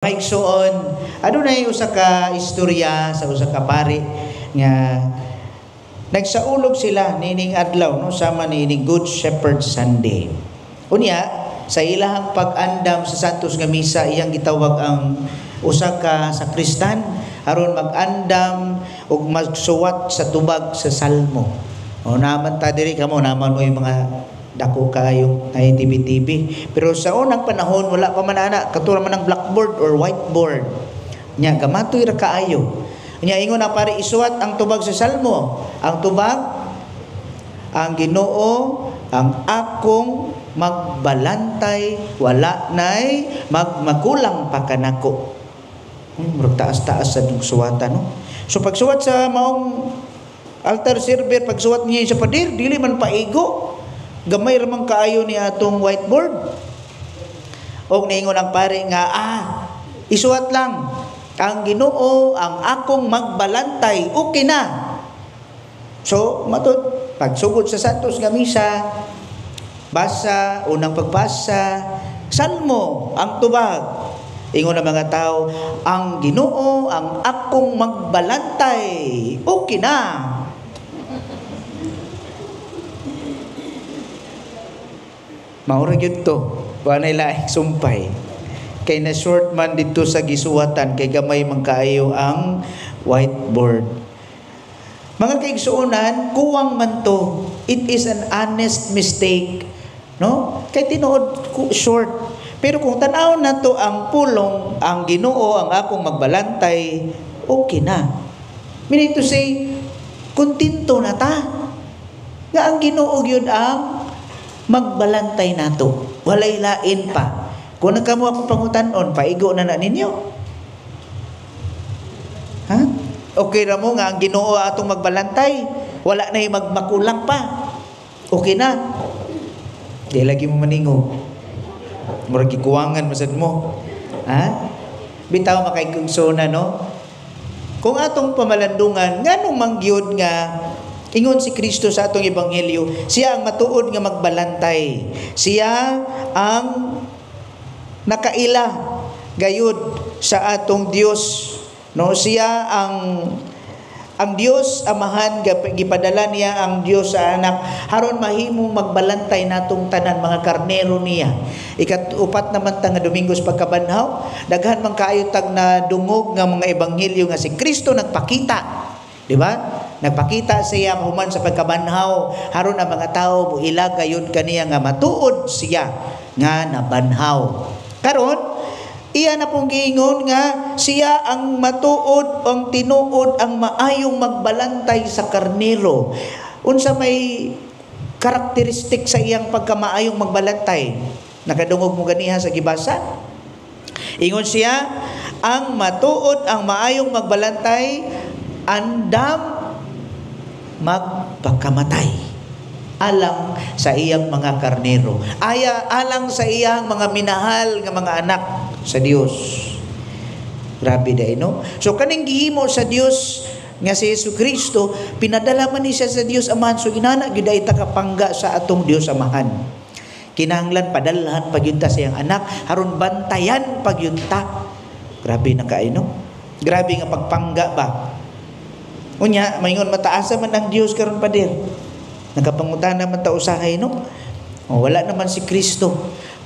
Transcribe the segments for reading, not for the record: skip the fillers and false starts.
Kaigsuon, adunay usa ka istorya sa usa ka pari nga nagsaulog sila niining adlaw, no, sama niining Good Shepherd Sunday. Unya, sa ilahang pag-andam sa Santos nga Misa, iyang gitawag ang usa ka sakristan aron mag-andam ug magsuwat sa tubag sa salmo. O naman ta diri kamo, naman mo yung mga dako kaayong ay TV-TV. Pero sa unang panahon, wala pa man ana, katura man ang blackboard or whiteboard. Nya gamatoy ra kaayo. Nya ingon na pare, isuwat ang tubag sa salmo. Ang tubag, "Ang Ginoo ang akong magbalantay, wala nay magmakulang pa kanako." Murag taas-taas sa suwatan, no. So pagsuwat sa maong altar server, pagsuwat niya sa pader, dili man paigo. Gamay ra man kaayo ni atong whiteboard. Og niingon ang pare nga, isuwat lang. "Ang Ginoo ang akong magbalantay," okay na. So, matud, pagsugod sa Santos nga Misa, basa, unang pagbasa, salmo, ang tubag. Ingon ang mga tao, "Ang Ginoo ang akong magbalantay," okay na. Maura gyud to. Wa nay laing sumpay. Kay na short man dito sa gisuwatan kay gamay man kaayo ang whiteboard. Mga kaigsuonan, kuwang man to. It is an honest mistake, no? Kay tinuod short. Pero kung tan-awon nato ang pulong, "Ang Ginoo ang akong magbalantay," okay na. Meaning to say, kontento na ta. Nga ang Ginoo gyud ang magbalantay nato. Walay lain pa. Kung nagkamo akong pangutan-on, paigo na na ninyo. Ha? Okay ra mo nga ang Ginoo atong magbalantay. Wala na yung magmakulang pa. Okay na. Di lagi mo maningog. Murag gikuwangan masad mo. Ha? Bitaw makaigsuona, no? Kung atong pamalandungan, nganong mangyud nga ingon si Kristo sa atong ebanghelyo, siya ang matuod nga magbalantay. Siya ang nakaila gayud sa atong Dios. No, siya ang Dios Amahan, gipadala niya ang Dios sa anak aron mahimong magbalantay natong tanan mga karnero niya. Ikat-upat naman ta nga Domingo sa pagkabanhaw, daghan man kaayo tag na dungog nga mga ebanghelyo nga si Kristo nagpakita. Di ba? Nagpakita siya human sa pagkabanhaw aron ang mga tao muila gayud kaniya nga matuod siya nga nabanhaw. Karon, iya na pong giingon nga siya ang matuod, ang tinuod, ang maayong magbalantay sa karnero. Unsa may karakteristik sa iyang pagkamaayong magbalantay? Nakadungog mo ganiha sa gibasa? Ingon siya, ang matuod, ang maayong magbalantay, andam magpakamatay alang sa iyang mga karnero. Aya alang sa iyang mga minahal nga mga anak sa Dios. Grabe dai, no? So kaning gihimo sa Dios nga si Hesus Kristo, pinadala man ni siya sa Dios Amahan. So inana gyud ay takapangga sa atong Dios Amahan. Kinahanglan padalhan pagyud ta sa iyang anak aron bantayan pagyud ta. Grabe na kaayo, no? Grabe nga pagpangga ba? Unya, maingon mataasa man ang Dios karon, pader. Nakapangutana man ta usahay, no? O, wala naman si Kristo.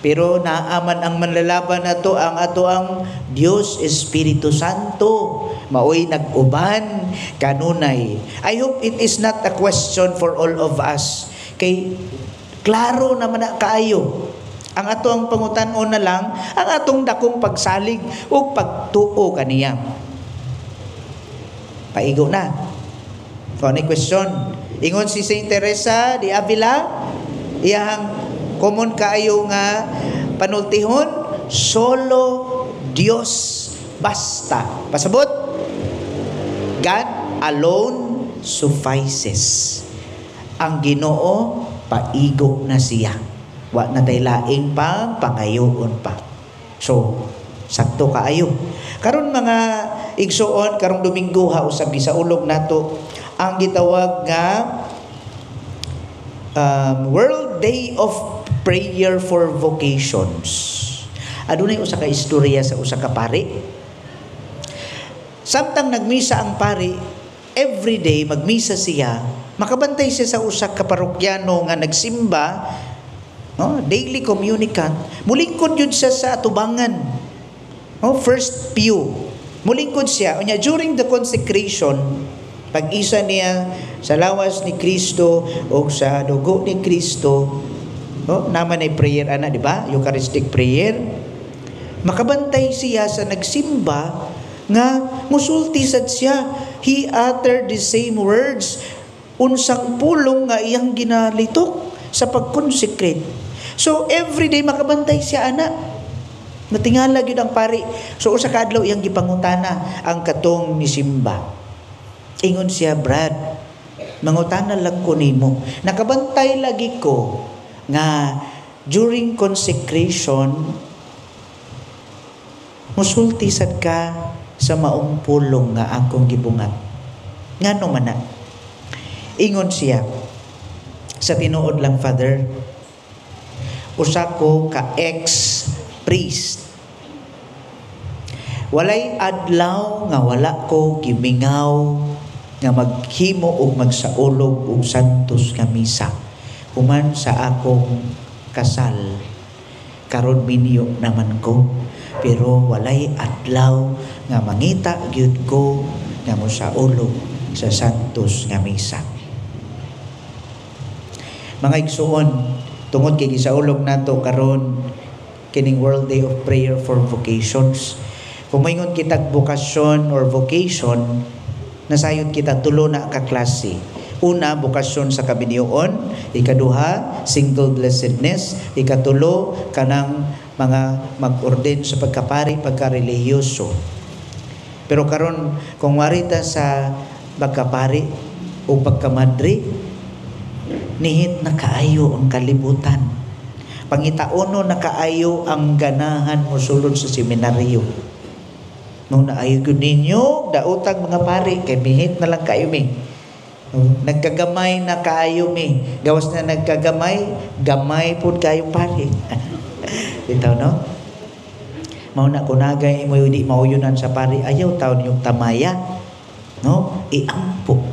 Pero naaman ang manlalaban nato ang ato ang Dios Espiritu Santo. Maoy nag-uban kanunay. I hope it is not a question for all of us. Kay klaro naman na kaayo. Ang ato ang pangutan-on na lang ang atong dakong pagsalig o pagtuo kaniya. Paigo na. Kung ano question? Ingon si Saint Teresa de Avila, iyang common kaayo nga panultihon, "Solo Dios basta." Pasabot? God alone suffices. Ang Ginoo paigo na siya. Wa na tay laing pang pangayoon pa. So, sakto kaayo. Karon mga igsuon, karong Domingo ha usab gisaulog nato ang gitawag nga World Day of Prayer for Vocations. Adunay usa ka istorya sa usa ka pari. Samtang nagmisa ang pari, every day magmisa siya, makabantay siya sa usa ka parokyano nga nagsimba, no, daily communicant, mulingkod yun siya sa atubangan. No, first pew. Mulingkod siya. Unya, during the consecration, pag-isa niya sa lawas ni Kristo o sa dugo ni Kristo, no, naman ay prayer ana, di ba? Eucharistic prayer. Makabantay siya sa nagsimba nga musulti sad siya. He uttered the same words, unsang pulong nga iyang ginalitok sa pag-consecrate. So every day makabantay siya ana. Natingala gyud ang pari. So usa ka adlaw, iyang gipangutana ang katong nisimba. Ingon siya, "Brad, mangutana lang ko nimo. Nakabantay lagi ko nga during consecration musulti sad ka sa maong pulong nga akong gibungat. Ngano man na?" Ingon siya, "Sa tinuod lang, Father, usa ko ka ex-priest. Walay adlaw nga wala ko gimingaw nga maghimo og magsaulog og santos nga misa human sa akong kasal. Karon minyo naman ko, pero walay adlaw nga mangita gyud ko nga mosaulog sa santos nga misa." Mga igsuon, tungod kay gisaulog nato karon kining World Day of Prayer for Vocations. Kung moingon kitag bokasyon or vocation, nasayod kita tulo na ka klase. Una, bokasyon sa kaminyoon. Ikaduha, single blessedness. Ikatulo, kanang mga mag-ordain sa pagkapari, pagkarelihiyoso. Pero karon kung warita sa pagkapari o pagkamadre, nihit na kaayo ang kalibutan. Pangitaono na kaayo ang ganahan mo sulod sa seminaryo. Mao na ayo gyud ninyo daotag mga pari kay mihit na lang kayo mi. Nagkagamay na kaayo mi. Gawas na nagkagamay, gamay pud kayo pari. Bitaw, no? Mao na kunagay mo di mauyunan sa pari, ayaw taon yung tamaya. No? Iampo.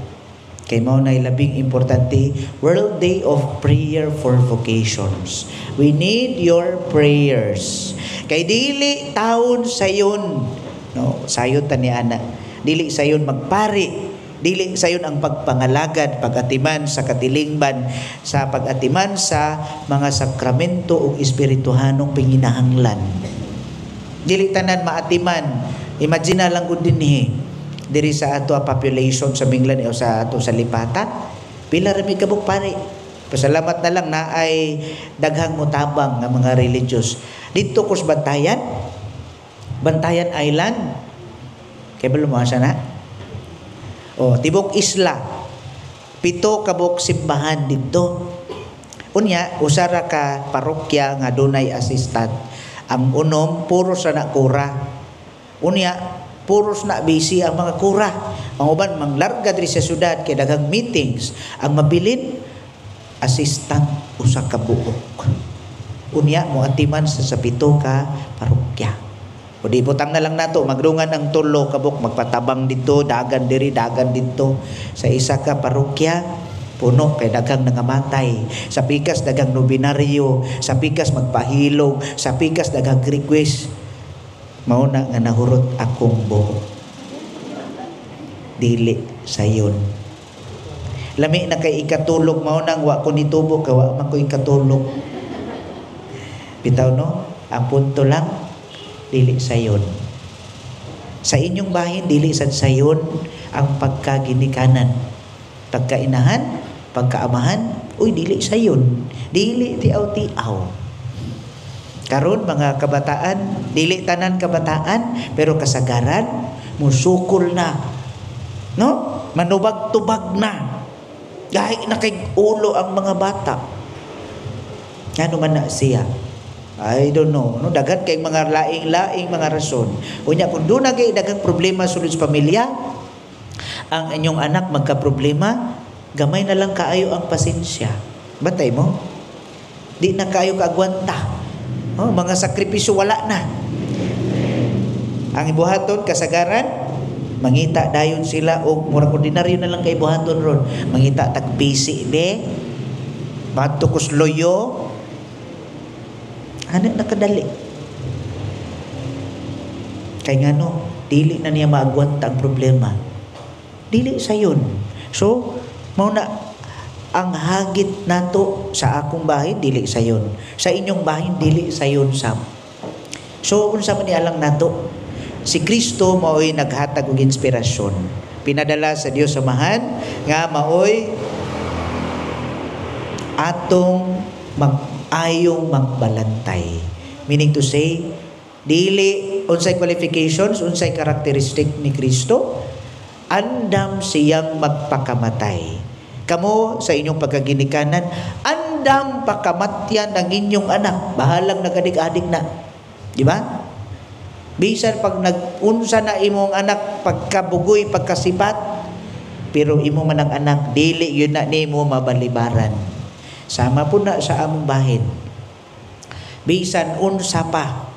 Kay mao na labing importante, World Day of Prayer for Vocations. We need your prayers. Kay dili taon sayon, no, sayon ta ni ana. Dili sayon magpari, dili sayon ang pagpangalagad, pag-atiman sa katilingban, sa pag-atiman sa mga sakramento ug espirituhanong panginahanglan. Dili tanan maatiman. Imagine na lang gud dinhi diri sa ato a population sa Minglan o sa ato sa Lipata. Pila ra mi kabuk pari. Pasalamat na lang na ay daghang mutabang nga mga religious. Dito ko sa Bantayan, Bantayan Island. Kay balo mo asa na? Oh, tibok isla. 7 kabuk simbahan didto. Unya, usa ra ka parokya nga dunay assistant. Ang unom puros ra na kura. Unya, puros na busy ang mga kura. Ang uban manglarga diri sa syudad kay daghang meetings. Ang mabilin, assistant usa ka buok. Unya moatiman sa 7 ka parokya. O di butang na lang nato magdungan ang 3 kabuk magpatabang dito, dagan diri, dagan dito sa isa ka parokya, puno kay daghang nangamatay. Sa pikas daghang nobinaryo, sa pikas magpahilog, sa pikas daghang request. Mao na nga nahurot akong buhok. Dili sayon. Lami na kay ikatulog, mao nang wa ko nitubo kay wa man ko ikatulog. Bitaw, no? Ang punto lang, dili sayon. Sa inyong bahin, dili sad sayon ang pagkaginikanan. Pagkainahan, pagkaamahan, uy, dili sayon. Dili tiaw-tiaw. Karon mga kabataan, dili tanan kabataan, pero kasagaran musukol na. No? Manubag-tubag na. Gahi na kay ulo ang mga bata. Ngano man na siya? I don't know. No, daghan kay mga laing-laing mga rason. Unya kung doon na kay daghang problema sulod sa pamilya, ang inyong anak magka-problema, gamay na lang kaayo ang pasensya. Bantay mo? Di na kaayo kaagwanta. Oh, mga sakripisyo wala na. Ang ibuhaton kasagaran, mangita dayon sila og murag ordinaryo na lang kay buhaton ron. Mangita tag pisi be. Bato kus loyo. Ana na kadali. Kay ngano, dili na niya maagwanta ang problema. Dili sayon. So, mao na ang hagit nato sa akong bahin, dili sayon. Sa inyong bahin, dili sayon sab. So unsa man ni alang nato? Si Kristo maoy naghatag og inspirasyon. Pinadala sa Dios Amahan nga maoy atong mag-ayong magbalantay. Meaning to say, dili, unsay qualifications, unsay characteristic ni Kristo? Andam siyang magpakamatay. Kamo sa inyong pagkaginikanan, andam pakamatyan ng inyong anak, bahalang nagadig-adig na. Di ba? Bisan pag nag-unsa na imong anak, pagkabugoy, pagkasipat, pero imo man ang anak, dili yun na nimo mabalibaran. Sama po na sa among bahin. Bisan unsa pa,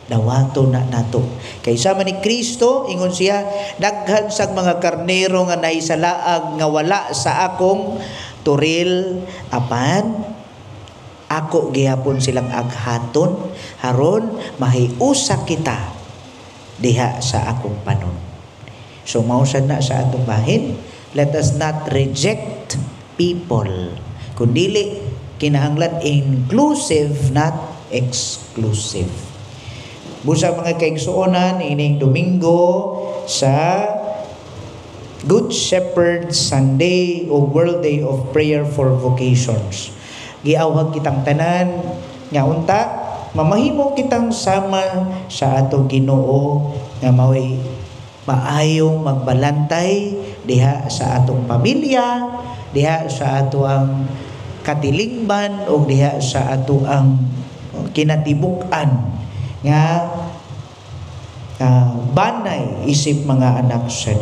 dawato na nato. Kay sama ni Kristo, ingon siya, daghan sang mga karnero nga nahisalaag nga wala sa akong toril, apan ako gihapon silang aghaton haron mahiusa kita diha sa akong panon. So mao sad na sa atong bahin, let us not reject people, kundili kinahanglan inclusive, not exclusive. Busa, mga kaigsuonan, ining Domingo sa Good Shepherd Sunday o World Day of Prayer for Vocations, giawhag kitang tanan nga unta mamahimo kitang sama sa atong Ginoo nga mao'y maayong magbalantay diha sa atong pamilya, diha sa atoang katilingban o diha sa atoang kinatibuk-an nga banay isip mga anak sa Dios.